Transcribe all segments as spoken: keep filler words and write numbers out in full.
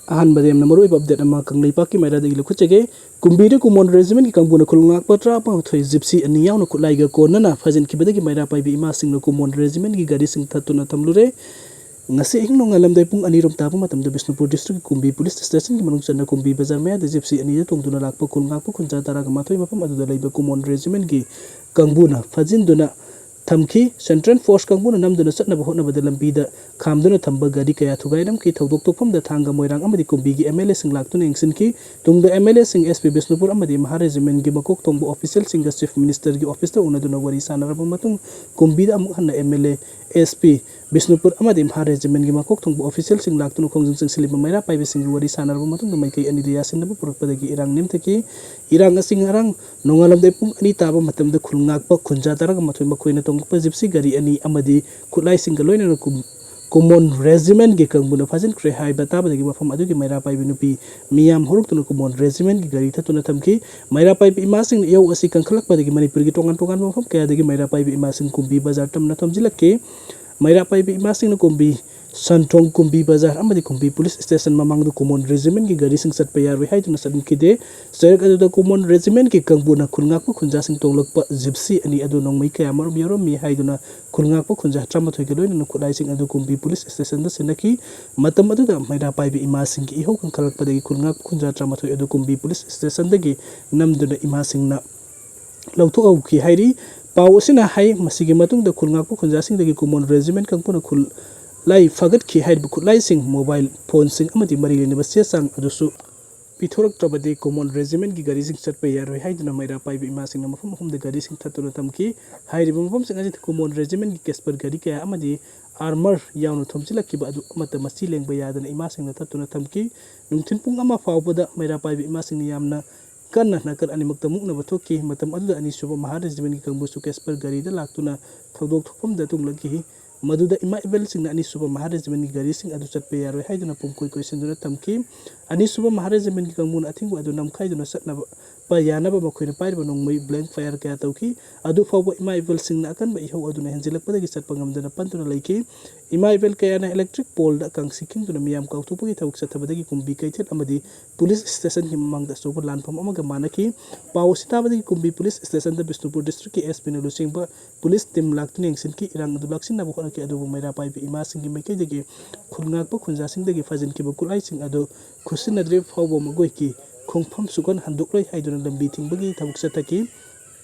ꯑꯍꯥꯟꯕꯗ ꯌꯥꯝꯅ ꯃꯔꯨꯑꯣꯏꯕ ꯑꯞꯗꯦꯠ ꯑꯃ ꯀꯪꯂꯩꯄꯥꯛꯀꯤ ꯃꯩꯔꯥꯗꯒꯤ ꯂꯧꯈꯠꯆꯒꯦ꯫ ꯀꯨꯝꯕꯤꯗ ꯀꯨꯃꯣꯟ ꯔꯦꯖꯤꯃꯦꯟꯒꯤ ꯀꯥꯡꯕꯨꯅ ꯈꯨꯜ ꯉꯥꯛꯄ ꯇꯔꯥꯃꯥꯊꯣꯏ ꯖꯤꯞꯁꯤ ꯑꯅꯤ ꯌꯥꯎꯅ ꯈꯨꯠꯂꯥꯏꯒ ꯀꯣꯟꯅꯅ ꯐꯥꯖꯤꯟꯈꯤꯕꯗꯒꯤ ꯃꯩꯔꯥ ꯄꯥꯏꯕꯤ ꯏꯃꯥꯁꯤꯡꯅ ꯀꯨꯃꯣꯟ ꯔꯦꯖꯤꯃꯦꯟꯒꯤ ꯒꯥꯔꯤꯁꯤꯡ ꯊꯠꯇꯨꯅ ꯊꯝꯂꯨꯔꯦ꯫ ꯉꯁꯤ ꯑꯍꯤꯡ ꯅꯣꯡꯉꯥꯜꯂꯝꯗꯥꯏ ꯄꯨꯡ ꯑꯅꯤꯔꯣꯝ ꯇꯥꯕ ꯃꯇꯝꯗ ꯕꯤꯁꯅꯨꯄꯨꯔ ꯗꯤꯁꯇ꯭ꯔꯤꯛꯀꯤ ꯀꯨꯝꯕꯤ ꯄꯨꯂꯤꯁ ꯁ꯭ꯇꯦꯁꯟꯒꯤ ꯃꯅꯨꯡ ꯆꯟꯅ ꯀꯨꯝꯕꯤ ꯕꯖꯥꯔ ꯃꯌꯥꯗ ꯖꯤꯞꯁꯤ ꯑꯅꯤꯗ ꯇꯣꯡꯗꯨꯅ ꯂꯥꯛꯄ ꯈꯨꯜ ꯉꯥꯛꯄ ꯈꯨꯟꯖꯥ ꯇꯔꯥꯒ ꯃꯥꯊꯣꯏ ꯃꯐꯝ ꯑꯗꯨꯗ ꯂꯩꯕ ꯀꯨꯃꯣꯟ ꯔꯦꯖꯤꯃꯦꯟꯒꯤ ꯀꯥꯡꯕꯨꯅ ꯐꯥꯖꯤꯟꯗꯨꯅ ꯊꯝꯈꯤ꯫ ꯁꯦꯟꯇ꯭ꯔꯦꯜ ꯐꯣꯔꯁ ꯀꯥꯡꯕꯨꯅ ꯅꯝꯗꯨꯅ ꯆꯠꯅꯕ ꯍꯣꯠꯅꯕꯗ ꯂꯝꯕꯤꯗ ꯈꯥꯝꯗꯨꯅ ꯊꯝꯕ ꯒꯥꯔꯤ ꯀꯌꯥ ꯊꯨꯒꯥꯏꯔꯝꯈꯤ꯫ ꯊꯧꯗꯣꯛ ꯊꯣꯛꯐꯝꯗ ꯊꯥꯡꯒ, ꯃꯣꯏꯔꯥꯡ ꯑꯃꯗꯤ ꯀꯨꯝꯕꯤꯒꯤ ꯑꯦꯝ ꯑꯦꯜ ꯑꯦꯁꯤꯡ ꯂꯥꯛꯇꯨꯅ ꯌꯦꯡꯁꯤꯟꯈꯤ꯫ ꯇꯨꯡꯗ ꯑꯦꯝ ꯑꯦꯜ ꯑꯦꯁꯤꯡ, ꯑꯦꯁ ꯄꯤ ꯕꯤꯁꯅꯨꯄꯨꯔ ꯑꯃꯗꯤ ꯃꯍꯥ ꯔꯦꯖꯤꯃꯦꯟꯒꯤ ꯃꯀꯣꯛ ꯊꯣꯡꯕ ꯑꯣꯐꯤꯁꯤꯌꯦꯜꯁꯤꯡꯒ ꯆꯤꯐ ꯃꯤꯅꯤꯁꯇꯔꯒꯤ ꯑꯣꯐꯤꯁꯇ ꯎꯅꯗꯨꯅ ꯋꯥꯔꯤ ꯁꯥꯟꯅꯔꯕ ꯃꯇꯨꯡ ꯀꯨꯝꯕꯤꯗ ꯑꯃꯨꯛ ꯍꯟꯅ M L A, S P Bishnupur ꯑꯃꯗꯤ ꯃꯍꯥ ꯔꯦꯖꯤꯃꯦꯟꯒꯤ ꯃꯀꯣꯛ ꯊꯣꯡꯕ ꯑꯣꯐꯤꯁꯤꯌꯦꯜꯁꯤꯡ ꯂꯥꯛꯇꯨꯅ ꯈꯣꯡꯖꯪ ꯆꯪꯁꯤꯜꯂꯤꯕ ꯃꯩꯔꯥ ꯄꯥꯏꯕꯁꯤꯡꯒꯤ ꯋꯥꯔꯤ ꯁꯥꯟꯅꯔꯕ ꯃꯇꯨꯡꯗ ꯃꯥꯏꯀꯩ ꯑꯅꯤꯗ ꯌꯥꯁꯤꯟꯅꯕ ꯄꯨꯔꯛꯄꯗꯒꯤ ꯏꯔꯥꯡ ꯅꯦꯝꯊꯈꯤ꯫ ꯏꯔꯥꯡ ꯑꯁꯤ ꯉꯔꯥꯡ ꯅꯣꯡꯉꯥꯜꯂꯝꯗꯥꯏ ꯄꯨꯡ ꯑꯅꯤ ꯇꯥꯕ ꯃꯇꯝꯗ ꯈꯨꯜ ꯉꯥꯛꯄ ꯈꯨꯟꯖꯥ ꯇꯔꯥꯒ ꯃꯥꯊꯣꯏ ꯃꯈꯣꯏꯅ ꯇꯣꯡꯂꯛꯄ ꯖꯤꯞꯁꯤ ꯒꯥꯔꯤ ꯑꯅꯤ ꯑꯃꯗꯤ ꯈꯨꯠꯂꯥꯏꯁꯤꯡꯒ ꯂꯣꯏꯅꯅ ꯀꯨꯝ-, ꯀꯨꯃꯣꯟ ꯔꯦꯖꯤꯃꯦꯟꯒꯤ ꯀꯥꯡꯕꯨꯅ ꯐꯥꯖꯤꯟꯈ꯭ꯔꯦ ꯍꯥꯏꯕ ꯇꯥꯕꯗꯒꯤ ꯃꯐꯝ ꯑꯗꯨꯒꯤ ꯃꯩꯔꯥ ꯄꯥꯏꯕꯤ ꯅꯨꯄꯤ ꯃꯤꯌꯥꯝ ꯍꯧꯔꯛꯇꯨꯅ ꯀꯨꯃꯣꯟ ꯔꯦꯖꯤꯃꯦꯟꯒꯤ ꯒꯥꯔꯤ ꯊꯠꯇꯨꯅ ꯊꯝꯈꯤ꯫ ꯃꯩꯔꯥ ꯄꯥꯏꯕꯤ ꯏꯃꯥꯁꯤꯡꯅ ꯏꯍꯧ ꯑꯁꯤ ꯀꯟꯈꯠꯂꯛꯄꯗꯒꯤ ꯃꯅꯤꯄꯨꯔꯒꯤ ꯇꯣꯉꯥꯟ ꯇꯣꯉꯥꯟꯕ ꯃꯐꯝ ꯀꯌꯥꯗꯒꯤ ꯃꯩꯔꯥ ꯄꯥꯏꯕꯤ ꯏꯃꯥꯁꯤꯡ ꯀꯨꯝꯕꯤ ꯕꯖꯥꯔ ꯇꯝꯅ ꯊꯣꯝꯖꯤꯜꯂꯛꯈꯤ꯫ ꯃꯩꯔꯥ ꯄꯥꯏꯕꯤ ꯏꯃꯥꯁꯤꯡꯅ ꯀꯨꯝꯕꯤ ꯁꯟꯊꯣꯡ, ꯀꯨꯝꯕꯤ ꯕꯖꯥꯔ ꯑꯃꯗꯤ ꯀꯨꯝꯕꯤ ꯄꯨꯂꯤꯁ ꯁ꯭ꯇꯦꯁꯟ ꯃꯃꯥꯡꯗ ꯀꯨꯃꯣꯟ ꯔꯦꯖꯤꯃꯦꯟꯒꯤ ꯒꯥꯔꯤꯁꯤꯡ ꯆꯠꯄ ꯌꯥꯔꯣꯏ ꯍꯥꯏꯗꯨꯅ ꯆꯠꯍꯟꯈꯤꯗꯦ꯫ ꯆꯩꯔꯛ ꯑꯗꯨꯗ ꯀꯨꯃꯣꯟ ꯔꯦꯖꯤꯃꯦꯟꯒꯤ ꯀꯥꯡꯕꯨꯅ ꯈꯨꯜ ꯉꯥꯛꯄ ꯈꯨꯟꯖꯥꯁꯤꯡ ꯇꯣꯡꯂꯛꯄ ꯖꯤꯞꯁꯤ ꯑꯅꯤ ꯑꯗꯨ ꯅꯣꯡꯃꯩ ꯀꯌꯥꯃꯔꯨꯝ ꯌꯥꯎꯔꯝꯃꯤ ꯍꯥꯏꯗꯨꯅ ꯈꯨꯜ ꯉꯥꯛꯄ ꯈꯨꯟꯖꯥ ꯇꯔꯥꯃꯥꯊꯣꯏꯒ ꯂꯣꯏꯅꯅ ꯈꯨꯠꯂꯥꯏꯁꯤꯡ ꯑꯗꯨ ꯀꯨꯝꯕꯤ ꯄꯨꯂꯤꯁ ꯁ꯭ꯇꯦꯁꯟꯗ ꯁꯤꯟꯅꯈꯤ꯫ ꯃꯇꯝ ꯑꯗꯨꯗ ꯃꯩꯔꯥ ꯄꯥꯏꯕꯤ ꯏꯃꯥꯁꯤꯡꯒꯤ ꯏꯍꯧ ꯀꯟꯈꯠꯂꯛꯄꯗꯒꯤ ꯈꯨꯜ ꯉꯥꯛꯄ ꯈꯨꯟꯖꯥ ꯇꯔꯥꯃꯥꯊꯣꯏ ꯑꯗꯨ ꯀꯨꯝꯕꯤ ꯄꯨꯂꯤꯁ ꯁ꯭ꯇꯦꯁꯟꯗꯒꯤ ꯅꯝꯗꯨꯅ ꯏꯃꯥꯁꯤꯡꯅ ꯂꯧꯊꯣꯛꯍꯧꯈꯤ ꯍꯥꯏꯔꯤ꯫ ꯄꯥꯎ ꯑꯁꯤꯅ ꯍꯥꯏ, ꯃꯁꯤꯒꯤ ꯃꯇꯨꯡꯗ ꯈꯨꯜ ꯉꯥꯛꯄ ꯈꯨꯟꯖꯥꯁꯤꯡꯗꯒꯤ ꯀꯨꯃꯣꯟ ꯔꯦꯖꯤꯃꯦꯟ ꯀꯥꯡꯕꯨꯅ ꯈꯨꯠꯂꯥꯏ ꯐꯥꯒꯠꯈꯤ ꯍꯥꯏꯔꯤꯕ ꯈꯨꯠꯂꯥꯏꯁꯤꯡ, ꯃꯣꯕꯥꯏꯜ ꯐꯣꯟꯁꯤꯡ ꯑꯃꯗꯤ ꯃꯔꯤ ꯂꯩꯅꯕ ꯆꯦ ꯆꯥꯡ ꯑꯗꯨꯁꯨ ꯄꯤꯊꯣꯔꯛꯇ꯭ꯔꯕꯗꯤ ꯀꯨꯃꯣꯟ ꯔꯦꯖꯤꯃꯦꯟꯒꯤ ꯒꯥꯔꯤꯁꯤꯡ ꯆꯠꯄ ꯌꯥꯔꯣꯏ ꯍꯥꯏꯗꯨꯅ ꯃꯩꯔꯥ ꯄꯥꯏꯕ ꯏꯃꯥꯁꯤꯡꯅ ꯃꯐꯝ ꯑꯍꯨꯝꯗ ꯒꯥꯔꯤꯁꯤꯡ ꯊꯠꯇꯨꯅ ꯊꯝꯈꯤ꯫ ꯍꯥꯏꯔꯤꯕ ꯃꯐꯝꯁꯤꯡ ꯑꯁꯤꯗ ꯀꯨꯃꯣꯟ ꯔꯦꯖꯤꯃꯦꯟꯒꯤ ꯀꯦꯁꯄꯔ ꯒꯥꯔꯤ ꯀꯌꯥ ꯑꯃꯗꯤ ꯑꯥꯔꯃꯔ ꯌꯥꯎꯅ ꯊꯣꯝꯖꯤꯜꯂꯛꯈꯤꯕ ꯑꯗꯨ ꯑꯃꯠꯇ ꯃꯆꯤ ꯂꯦꯡꯕ ꯌꯥꯗꯅ ꯏꯃꯥꯁꯤꯡꯅ ꯊꯠꯇꯨꯅ ꯊꯝꯈꯤ꯫ ꯅꯨꯡꯊꯤꯜ ꯄꯨꯡ ꯑꯃ ꯐꯥꯎꯕꯗ ꯃꯩꯔꯥ ꯄꯥꯏꯕ ꯏꯃꯥꯁꯤꯡꯅ ꯌꯥꯝꯅ ꯀꯟꯅ ꯅꯥꯀꯜ ꯑꯅꯤꯃꯛꯇ ꯃꯨꯛꯅꯕ ꯊꯣꯛꯈꯤ꯫ ꯃꯇꯝ ꯑꯗꯨꯗ ꯑꯅꯤꯁꯨꯕ ꯃꯍꯥ ꯔꯦꯖꯤꯃꯦꯟꯒꯤ ꯀꯥꯡꯕꯨꯁꯨ ꯀꯦꯁꯄꯔ ꯒꯥꯔꯤꯗ ꯂꯥꯛꯇꯨꯅ ꯊꯧꯗꯣꯛ ꯊꯣꯛꯐꯝꯗ ꯇꯣꯡꯂꯛꯈꯤ꯫ ꯃꯗꯨꯗ ꯏꯃꯥ ꯏꯕꯦꯜꯁꯤꯡꯅ ꯑꯅꯤꯁꯨꯕ ꯃꯍꯥ ꯔꯦꯖꯤꯃꯦꯟꯒꯤ ꯒꯥꯔꯤꯁꯤꯡ ꯑꯗꯨ ꯆꯠꯄ ꯌꯥꯔꯣꯏ ꯍꯥꯏꯗꯨꯅ ꯄꯨꯝ ꯀꯣꯏ ꯀꯣꯏꯁꯤꯟꯗꯨꯅ ꯊꯝꯈꯤ꯫ ꯑꯅꯤꯁꯨꯕ ꯃꯍꯥ ꯔꯦꯖꯤꯃꯦꯟꯒꯤ ꯀꯥꯡꯕꯨꯅ ꯑꯊꯤꯡꯕ ꯑꯗꯨ ꯅꯝꯈꯥꯏꯗꯨꯅ ꯆꯠꯅꯕ ꯌꯥꯅꯕ ꯃꯈꯣꯏꯅ ꯄꯥꯏꯔꯤꯕ ꯅꯣꯡꯃꯩ blank fire ꯀꯌꯥ ꯇꯧꯈꯤ꯫ ꯑꯗꯨ ꯐꯥꯎꯕ ꯏꯃꯥ ꯏꯕꯦꯜꯁꯤꯡꯅ ꯑꯀꯟꯕ ꯏꯍꯧ ꯑꯗꯨꯅ ꯍꯦꯟꯖꯤꯜꯂꯛꯄꯗꯒꯤ ꯆꯠꯄ ꯉꯝꯗꯅ ꯄꯟꯗꯨꯅ ꯂꯩꯈꯤ꯫ ꯏꯃꯥ ꯏꯕꯦꯜ ꯀꯌꯥꯅ electric poleꯗ ꯀꯥꯡꯁꯤ ꯈꯤꯡꯗꯨꯅ ꯃꯤꯌꯥꯝ ꯀꯥꯎꯊꯣꯛꯄꯒꯤ ꯊꯕꯛ ꯆꯠꯊꯕꯗꯒꯤ ꯀꯨꯝꯕꯤ ꯀꯩꯊꯦꯜ ꯑꯃꯗꯤ police stationꯒꯤ ꯃꯃꯥꯡꯗ ꯑꯆꯧꯕ ꯂꯥꯟꯐꯝ ꯑꯃꯒ ꯃꯥꯟꯅꯈꯤ꯫ ꯄꯥꯎ ꯑꯁꯤ ꯇꯥꯕꯗꯒꯤ ꯀꯨꯝꯕꯤ police stationꯗ ꯕꯤꯁꯅꯨꯄꯨꯔ districtꯀꯤ SPꯅ ꯂꯨꯆꯤꯡꯕ police team ꯂꯥꯛꯇꯨꯅ ꯌꯦꯡꯁꯤꯟꯈꯤ꯫ ꯏꯔꯥꯡ ꯑꯗꯨ ꯂꯥꯛꯁꯤꯟꯅꯕ ꯍꯣꯠꯅꯈꯤ, ꯑꯗꯨꯕꯨ ꯃꯩꯔꯥ ꯄꯥꯏꯕꯤ ꯏꯃꯥꯁꯤꯡꯒꯤ ꯃꯥꯏꯀꯩꯗꯒꯤ ꯈꯨꯟ ꯉꯥꯛꯄ ꯈꯨꯟꯖꯥꯁꯤꯡꯗꯒꯤ ꯐꯥꯖꯤꯟꯈꯤꯕ ꯈꯨꯠꯂꯥꯏꯁꯤꯡ ꯑꯗꯨ ꯈꯨꯠꯁꯤꯟꯅꯗ꯭ꯔꯤꯕ ꯐꯥꯎꯕ ꯃꯈꯣꯏꯒꯤ ꯈꯣꯡꯐꯝ ꯁꯨꯛꯍꯟ ꯍꯟꯗꯣꯛꯂꯣꯏ ꯍꯥꯏꯗꯨꯅ ꯂꯝꯕꯤ ꯊꯤꯡꯕꯒꯤ ꯊꯕꯛ ꯆꯠꯊꯈꯤ꯫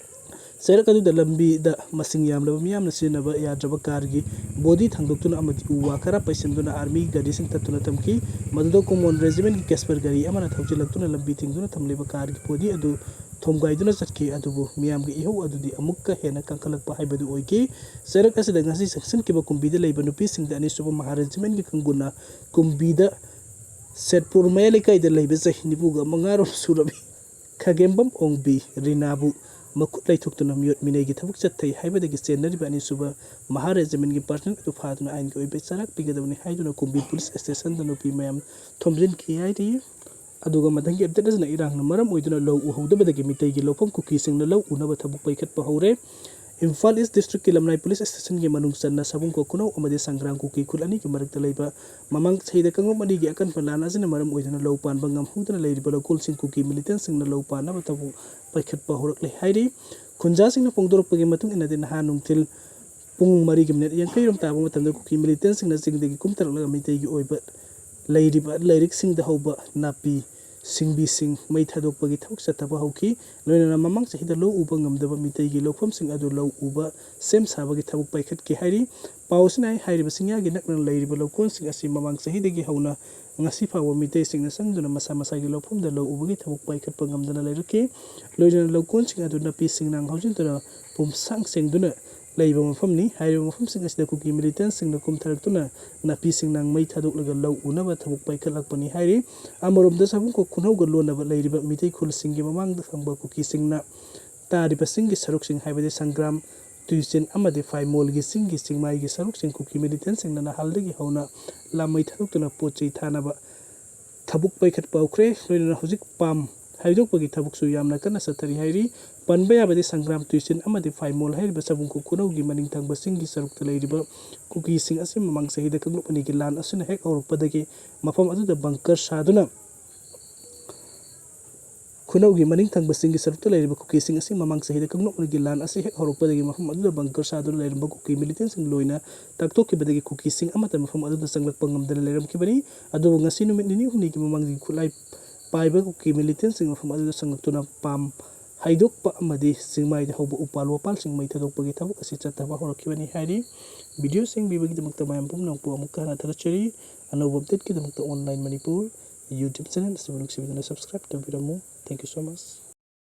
ꯆꯩꯔꯛ ꯑꯗꯨꯗ ꯂꯝꯕꯤꯗ ꯃꯁꯤꯡ ꯌꯥꯝꯂꯕ ꯃꯤꯌꯥꯝꯅ ꯁꯤꯖꯤꯟꯅꯕ ꯌꯥꯗ꯭ꯔꯕ ꯀꯥꯔꯒꯤ body ꯊꯥꯡꯗꯣꯛꯇꯨꯅ ꯑꯃꯗꯤ ꯎ ꯋꯥ ꯈꯔ ꯄꯩꯁꯤꯟꯗꯨꯅ army ꯒꯥꯔꯤꯁꯤꯡ ꯇꯠꯇꯨꯅ ꯊꯝꯈꯤ꯫ ꯃꯗꯨꯗ ꯀꯨꯃꯣꯟ regimentꯀꯤ Casper ꯒꯥꯔꯤ ꯑꯃꯅ ꯊꯧꯖꯤꯜꯂꯛꯇꯨꯅ ꯂꯝꯕꯤ ꯊꯤꯡꯗꯨꯅ ꯊꯝꯂꯤꯕ ꯀꯥꯔꯒꯤ body ꯑꯗꯨ ꯊꯣꯝꯒꯥꯏꯗꯨꯅ ꯆꯠꯈꯤ꯫ ꯑꯗꯨꯕꯨ ꯃꯤꯌꯥꯝꯒꯤ ꯏꯍꯧ ꯑꯗꯨꯗꯤ ꯑꯃꯨꯛꯀ ꯍꯦꯟꯅ ꯀꯟꯈꯠꯂꯛꯄ ꯍꯥꯏꯕꯗꯨ ꯑꯣꯏꯈꯤ꯫ ꯆꯩꯔꯛ ꯑꯁꯤꯗ ꯉꯁꯤ ꯆꯪꯁꯤꯟꯈꯤꯕ ꯀꯨꯝꯕꯤꯗ ꯂꯩꯕ ꯅꯨꯄꯤꯁꯤꯡꯗ ꯑꯅꯤꯁꯨꯕ ꯃꯍꯥ regimentꯀꯤ ꯀꯥꯡꯕꯨꯅ ꯀꯨꯝꯕꯤꯗ ꯁꯦꯠꯄꯨꯔ ꯃꯌꯥꯏ ꯂꯩꯀꯥꯏꯗ ꯂꯩꯕ ꯆꯍꯤ ꯅꯤꯐꯨꯒ ꯃꯉꯥꯔꯣꯝ ꯁꯨꯔꯕꯤ ꯈꯥꯒꯦꯝꯕꯝ ꯑꯣꯡꯕꯤ ꯔꯤꯅꯥꯕꯨ ꯃꯈꯨꯠ ꯂꯩꯊꯣꯛꯇꯨꯅ ꯃꯤꯑꯣꯠ ꯃꯤꯅꯩꯒꯤ ꯊꯕꯛ ꯆꯠꯊꯩ ꯍꯥꯏꯕꯗꯒꯤ ꯆꯦꯟꯅꯔꯤꯕ ꯑꯅꯤꯁꯨꯕ ꯃꯍꯥ regimentꯀꯤ personnel ꯑꯗꯨ ꯐꯥꯗꯨꯅ ꯑꯥꯏꯟꯒꯤ ꯑꯣꯏꯕ ꯆꯩꯔꯥꯛ ꯄꯤꯒꯗꯕꯅꯤ ꯍꯥꯏꯗꯨꯅ ꯀꯨꯝꯕꯤ police stationꯗ ꯅꯨꯄꯤ ꯃꯌꯥꯝ ꯊꯣꯝꯖꯤꯟꯈꯤ ꯍꯥꯏꯔꯤ꯫ ꯑꯗꯨꯒ ꯃꯊꯪꯒꯤ update ꯑꯁꯤꯅ ꯏꯔꯥꯡꯅ ꯃꯔꯝ ꯑꯣꯏꯗꯨꯅ ꯂꯧ ꯎꯍꯧꯗꯕꯗꯒꯤ ꯃꯤꯇꯩꯒꯤ ꯂꯧꯐꯝ ꯀꯨꯀꯤꯁꯤꯡꯅ ꯂꯧ ꯎꯅꯕ ꯊꯕꯛ ꯄꯥꯏꯈꯠꯄ ꯍꯧꯔꯦ꯫ ꯏꯝꯐꯥꯜ East districtꯀꯤ ꯂꯝꯂꯥꯏ police stationꯒꯤ ꯃꯅꯨꯡ ꯆꯟꯅ ꯁꯥꯕꯨꯡꯈꯣꯛ ꯈꯨꯅꯧ ꯑꯃꯗꯤ ꯁꯪꯒ꯭ꯔꯥꯝ ꯀꯨꯀꯤ ꯈꯨꯜ ꯑꯅꯤꯒꯤ ꯃꯔꯛꯇ ꯂꯩꯕ ꯃꯃꯥꯡ ꯆꯍꯤꯗ ꯀꯥꯡꯂꯨꯞ ꯑꯅꯤꯒꯤ ꯑꯀꯟꯕ ꯂꯥꯟ ꯑꯁꯤꯅ ꯃꯔꯝ ꯑꯣꯏꯗꯨꯅ ꯂꯧ ꯄꯥꯟꯕ ꯉꯝꯍꯧꯗꯅ ꯂꯩꯔꯤꯕ ꯂꯧꯀꯣꯜꯁꯤꯡ ꯀꯨꯀꯤ militantꯁꯤꯡꯅ ꯂꯧ ꯄꯥꯟꯅꯕ ꯊꯕꯛ ꯄꯥꯏꯈꯠꯄ ꯍꯧꯔꯛꯂꯦ ꯍꯥꯏꯔꯤ꯫ ꯈꯨꯟꯖꯥꯁꯤꯡꯅ ꯐꯣꯡꯗꯣꯔꯛꯄꯒꯤ ꯃꯇꯨꯡ ꯏꯟꯅꯗꯤ ꯅꯍꯥ ꯅꯨꯡꯊꯤꯜ ꯄꯨꯡ ꯃꯔꯤꯒꯤ minute ꯌꯥꯡꯈꯩꯔꯣꯝ ꯇꯥꯕ ꯃꯇꯝꯗ ꯀꯨꯀꯤ militantꯁꯤꯡꯅ ꯆꯤꯡꯗꯒꯤ ꯀꯨꯝꯊꯔꯛꯂꯒ ꯃꯤꯇꯩꯒꯤ ꯑꯣꯏꯕ ꯂꯩꯔꯤꯕ ꯂꯥꯏꯔꯤꯛꯁꯤꯡꯗ ꯍꯧꯕ ꯅꯥꯄꯤ ꯁꯤꯡꯕꯤꯁꯤꯡ ꯃꯩ ꯊꯥꯗꯣꯛꯄꯒꯤ ꯊꯕꯛ ꯆꯠꯊꯕ ꯍꯧꯈꯤ꯫ ꯂꯣꯏꯅꯅ ꯃꯃꯥꯡ ꯆꯍꯤꯗ ꯂꯧ ꯎꯕ ꯉꯝꯗꯕ ꯃꯤꯇꯩꯒꯤ ꯂꯧꯐꯝꯁꯤꯡ ꯑꯗꯨ ꯂꯧ ꯎꯕ ꯁꯦꯝ ꯁꯥꯕꯒꯤ ꯊꯕꯛ ꯄꯥꯏꯈꯠꯈꯤ ꯍꯥꯏꯔꯤ꯫ ꯄꯥꯎ ꯑꯁꯤꯅ ꯍꯥꯏ, ꯍꯥꯏꯔꯤꯕ ꯆꯤꯡꯌꯥꯒꯤ ꯅꯛꯅ ꯂꯩꯔꯤꯕ ꯂꯧꯀꯣꯟꯁꯤꯡ ꯑꯁꯤ ꯃꯃꯥꯡ ꯆꯍꯤꯗꯒꯤ ꯍꯧꯅ ꯉꯁꯤ ꯐꯥꯎꯕ ꯃꯤꯇꯩꯁꯤꯡꯅ ꯆꯪꯗꯨꯅ ꯃꯁꯥ ꯃꯁꯥꯒꯤ ꯂꯧꯐꯝꯗ ꯂꯧ ꯎꯕꯒꯤ ꯊꯕꯛ ꯄꯥꯏꯈꯠꯄ ꯉꯝꯗꯅ ꯂꯩꯔꯛꯈꯤ꯫ ꯂꯣꯏꯅꯅ ꯂꯧꯀꯣꯟꯁꯤꯡ ꯑꯗꯨ ꯅꯥꯄꯤ ꯁꯤꯡꯅꯥꯡ ꯍꯧꯖꯤꯟꯗꯨꯅ ꯄꯨꯝꯁꯥꯡ ꯁꯦꯡꯗꯨꯅ ꯂꯩꯕ ꯃꯐꯝꯅꯤ꯫ ꯍꯥꯏꯔꯤꯕ ꯃꯐꯝꯁꯤꯡ ꯑꯁꯤꯗ ꯀꯨꯀꯤ militantꯁꯤꯡꯅ ꯀꯨꯝꯊꯔꯛꯇꯨꯅ ꯅꯥꯄꯤ ꯁꯤꯡꯅꯥꯡ ꯃꯩ ꯊꯥꯗꯣꯛꯂꯒ ꯂꯧ ꯎꯅꯕ ꯊꯕꯛ ꯄꯥꯏꯈꯠꯂꯛꯄꯅꯤ ꯍꯥꯏꯔꯤ꯫ ꯑꯃꯔꯣꯝꯗ ꯁꯥꯕꯨꯡꯈꯣꯛ ꯈꯨꯅꯧꯒ ꯂꯣꯟꯅꯕ ꯂꯩꯔꯤꯕ ꯃꯤꯇꯩ ꯈꯨꯜꯁꯤꯡꯒꯤ ꯃꯃꯥꯡꯗ ꯊꯪꯕ ꯀꯨꯀꯤꯁꯤꯡꯅ ꯇꯥꯔꯤꯕ ꯆꯤꯡꯒꯤ ꯁꯔꯨꯛꯁꯤꯡ ꯍꯥꯏꯕꯗꯤ ꯁꯪꯒ꯭ꯔꯥꯝ, ꯇꯨꯏꯆꯤꯟ ꯑꯃꯗꯤ ꯐꯥꯏꯃꯣꯜꯒꯤ ꯆꯤꯡꯒꯤ ꯆꯤꯡꯃꯥꯏꯒꯤ ꯁꯔꯨꯛꯁꯤꯡ ꯀꯨꯀꯤ militantꯁꯤꯡꯅ ꯅꯍꯥꯜꯗꯒꯤ ꯍꯧꯅ ꯂꯥꯃꯩ ꯊꯥꯗꯣꯛꯇꯨꯅ ꯄꯣꯠ ꯆꯩ ꯊꯥꯅꯕ ꯊꯕꯛ ꯄꯥꯏꯈꯠꯄ ꯍꯧꯈ꯭ꯔꯦ꯫ ꯂꯣꯏꯅꯅ ꯍꯧꯖꯤꯛ ꯄꯥꯝ ꯍꯥꯏꯗꯣꯛꯄꯒꯤ ꯊꯕꯛꯁꯨ ꯌꯥꯝꯅ ꯀꯟꯅ ꯆꯠꯊꯔꯤ ꯍꯥꯏꯔꯤ꯫ ꯄꯟꯕ ꯌꯥꯕꯗꯤ ꯁꯪꯒ꯭ꯔꯥꯝ ꯇꯨꯏꯁꯤꯟ ꯑꯃꯗꯤ ꯐꯥꯏꯃꯣꯜ ꯍꯥꯏꯔꯤꯕ ꯁꯕꯨꯡꯈꯣꯛ ꯈꯨꯅꯧꯒꯤ ꯃꯅꯤꯡ ꯊꯪꯕ ꯆꯤꯡꯒꯤ ꯁꯔꯨꯛꯇ ꯂꯩꯔꯤꯕ ꯀꯨꯀꯤꯁꯤꯡ ꯑꯁꯤ ꯃꯃꯥꯡ ꯆꯍꯤꯗ ꯀꯥꯡꯂꯨꯞ ꯑꯅꯤꯒꯤ ꯂꯥꯟ ꯑꯁꯤꯅ ꯍꯦꯛ ꯍꯧꯔꯛꯄꯗꯒꯤ ꯃꯐꯝ ꯑꯗꯨꯗ ꯕꯪꯀꯔ ꯁꯥꯗꯨꯅ ꯈꯨꯅꯧꯒꯤ ꯃꯅꯤꯡ ꯊꯪꯕ ꯆꯤꯡꯒꯤ ꯁꯔꯨꯛꯇ ꯂꯩꯔꯤꯕ ꯀꯨꯀꯤꯁꯤꯡ ꯑꯁꯤ ꯃꯃꯥꯡ ꯆꯍꯤꯗ ꯀꯥꯡꯂꯨꯞ ꯑꯅꯤꯒꯤ ꯂꯥꯟ ꯑꯁꯤ ꯍꯦꯛ ꯍꯧꯔꯛꯄꯗꯒꯤ ꯃꯐꯝ ꯑꯗꯨꯗ ꯕꯪꯀꯔ ꯁꯥꯗꯨꯅ ꯂꯩꯔꯝꯕ ꯀꯨꯀꯤ ꯃꯤꯂꯤꯇꯦꯟꯁꯤꯡ ꯂꯣꯏꯅ ꯇꯥꯛꯊꯣꯛꯈꯤꯕꯗꯒꯤ ꯀꯨꯀꯤꯁꯤꯡ ꯑꯃꯠꯇ ꯃꯐꯝ ꯑꯗꯨꯗ ꯆꯪꯂꯛꯄ ꯉꯝꯗꯅ ꯂꯩꯔꯝꯈꯤꯕꯅꯤ꯫ ꯑꯗꯨꯕꯨ ꯉꯁꯤ ꯅꯨꯃꯤꯠ ꯅꯤꯅꯤ ꯍꯨꯝꯅꯤꯒꯤ ꯃꯃꯥꯡꯗꯒꯤ ꯈꯨꯠꯂꯥꯏ ꯄꯥꯏꯕ ꯀꯨꯀꯤ ꯃꯤꯂꯤꯇꯦꯟꯁꯤꯡ ꯃꯐꯝ ꯑꯗꯨꯗ ꯆꯪꯂꯛꯇꯨꯅ ꯄꯥꯝ ꯍꯩꯗꯣꯛꯄ ꯑꯃꯗꯤ ꯆꯤꯡꯃꯥꯏꯗ ꯍꯧꯕ ꯎꯄꯥꯜ ꯋꯥꯄꯥꯜꯁꯤꯡ ꯃꯩ ꯊꯥꯗꯣꯛꯄꯒꯤ ꯊꯕꯛ ꯑꯁꯤ ꯆꯠꯊꯕ ꯍꯧꯔꯛꯈꯤꯕꯅꯤ ꯍꯥꯏꯔꯤ꯫ ꯚꯤꯗꯤꯑꯣꯁꯤꯡ ꯄꯤꯕꯒꯤꯗꯃꯛꯇ ꯃꯌꯥꯝ ꯄꯨꯝꯅꯃꯛꯄꯨ ꯑꯃꯨꯛꯀ ꯍꯟꯅ ꯊꯥꯒꯠꯆꯔꯤ꯫ ꯑꯅꯧꯕ ꯑꯞꯗꯦꯠꯀꯤꯗꯃꯛꯇ ꯑꯣꯟꯂꯥꯏꯟ ꯃꯅꯤꯄꯨꯔ ꯌꯨꯇ꯭ꯌꯨꯕ ꯆꯦꯅꯦꯜ ꯑꯁꯤꯕꯨ ꯅꯨꯡꯁꯤꯕꯤꯗꯨꯅ subscribe ꯇꯧꯕꯤꯔꯝꯃꯨ꯫ Thank you so much꯫